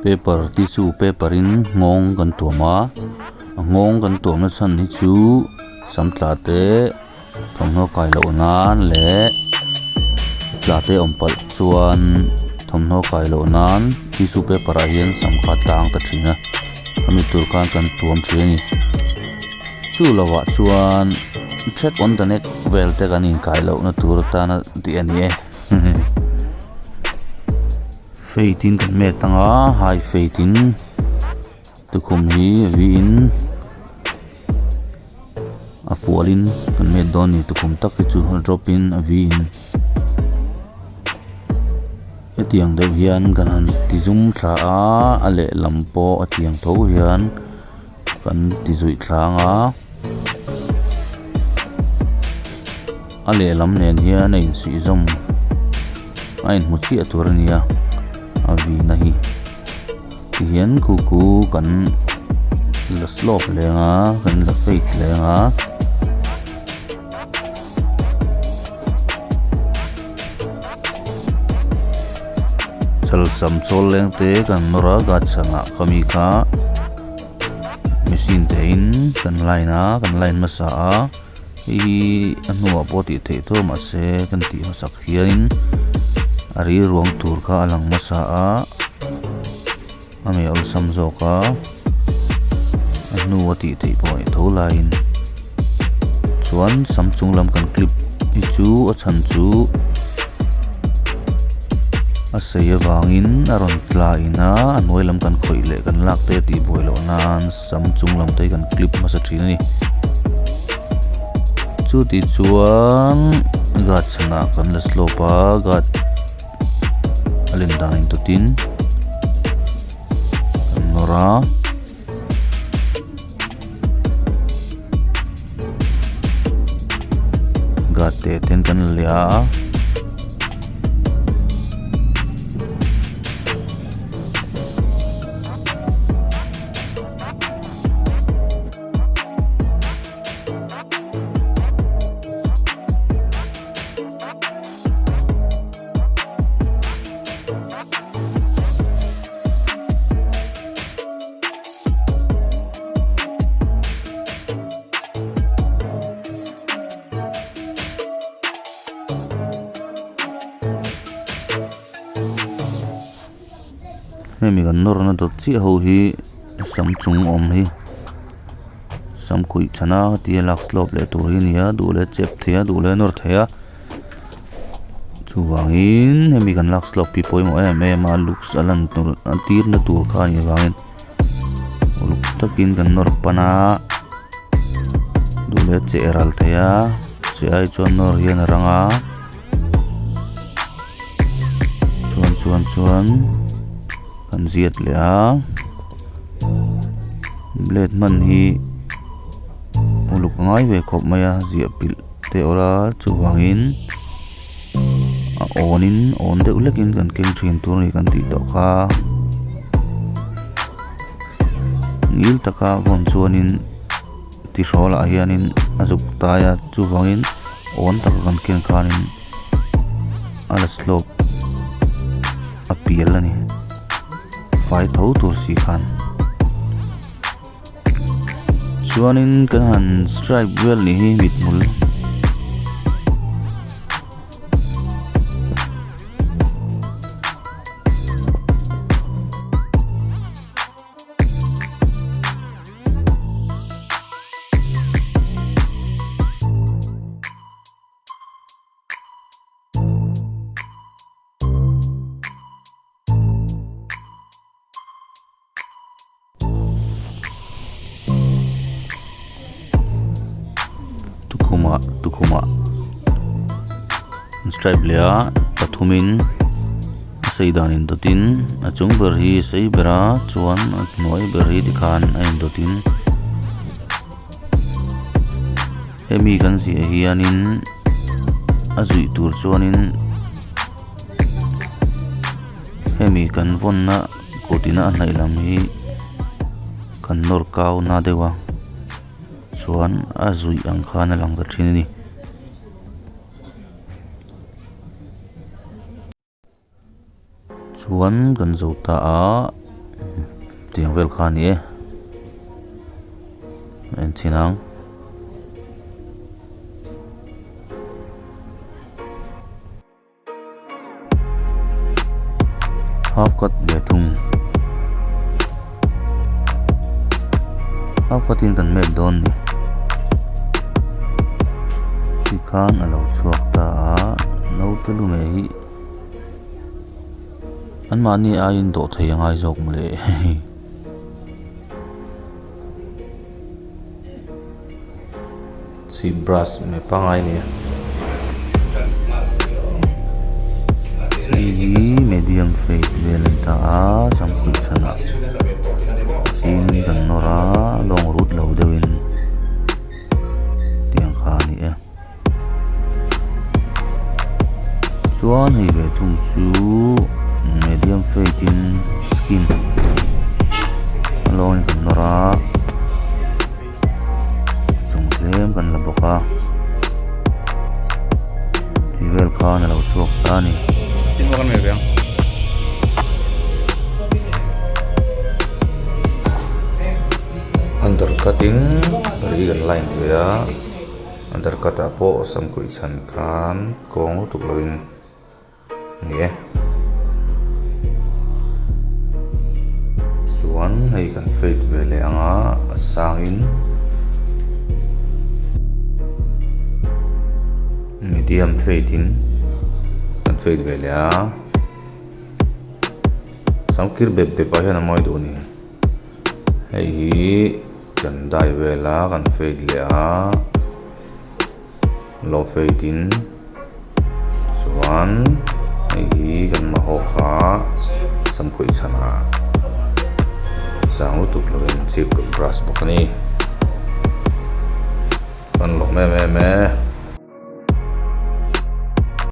Paper tissue paper in nghawng kan tuam a a nghawng kan tuam na chhan hi chu sam tla te thawmhnaw kai loh nan leh tla te awm palh chuan thawmhnaw kai loh nan tissue paper ah hian sam kha a tang ta thin a ami tur khan kan tuam thin a ni chu lovah chuan check on the neck vel te kan inkai lohna tur atana tih a ni e. Fade in kan met anga high fade in tukhum hi vi in a fual in kan met dawn a ni tukhum tak hi chu a drop in a vi in hetiang deuh hian kan han ti zum thla a a lehlam pawh a tiang tho hian kan ti zuih thlang a. A lehlam nen hian a insuih zawm a inhmu chiah tur a ni a a vihna hi tihian khu khu kan la slope leng a kan la fade leng a. Chalsam chawl leng te kan nawr a gas chhanah khami kha machine te in kan line a kan line hmasa a. Hei hi a hnuah pawh tih theih tho mahse kan tih hmasak hianin a rilruang tur kha a lang hmasa a a mei awlsam zawk a a hnu a tih theih pawh a nih tho laiin chuan sam chung lam kan clip hi chu a chhan chu a sei avangin a rawn tla in a a hnuai lam kan khawih leh kan lak te tih buai loh nan. Sam chung lam te hi kan clip hmasa thin a ni chuti chuan guard chhanah kan la slope a guard a lem dan indawtin kan nawr a. Guard te ten kan la leh a. Hemi kan nawr na dawt chiah ho hi sam chung awm hi sam khuih chhan a tia lak slope leh tur hi a ni a duh leh chep thei a duh leh nawr thei a chuvangin hemi kan lak slope hi pawimawh em em a looks a lan tur a tir na tur kha a nih avangin uluk takin kan nawr pan a duh leh cheh ral thei a cheh ai chuan nawr hian a rang a. Chuan chuan chuan kan ziat leh a blade hman hi uluk a ngai ve khawp mai a ziah pilh te awrh a chuvangin a awn in awn deuh hlek in kan keng thin tur a ni kan tih tawh kha ngil taka vawn chuanin. Tihrawlah hianin a zuk tai a chuvangin awn taka kan ken khanin a la slope a pial a ni fai tho tur si khan chuanin kan han stripe vel nih hi mithmul. Tukhumah tukhumah an stripe leh a pathumin a sei dan indawtin a chung ber hi sei ber a chuan a hnuai ber hi tikhan a indawtin hemi kan ziah hianin a zuih tur chuanin hemi kan vawnna kut ina a hnaih lam hi kan nawr kau na deuh a chuan a zuih ang khan a lang ta thin a ni. Chuan kan zo ta a tiang vel kha a ni e en chhin ang. Half cut ve thung half cut in kan met dawn ni tikhan a lo chhuak ta a naute lu meh hi an mahni aiin dawh thei a ngai zawk mawle hehe. Chip brush mai pangngai a ni a. Hei hi medium fade vel a ni ta a samkhuih chhanah sin kan nawr a lawng rut lo deuhin tiang kha a ni e. Chuan hei ve thung chu medium fade in skin a lawngin kan nawr a. Chung tlem kan la bawk a tih vel khan a lo chhuak ta a ni. Undercut in ri kan line ve a undercut ah pawh samkhuih chhan khan kawng lutuk lo in. Ni e. Chuan hei kan fade ve leh ang a, a sangin medium fade in kan fade ve leh a, samkir bep bep ah hian a mawi duh a ni. Hei hi kan dye vel a, kan fade leh a. Lo fade in chuan hei hi kan mahawk kha samkhuih chhanah sang lutuk lovin chip kan brush bawk a ni. Kan lawm em em e.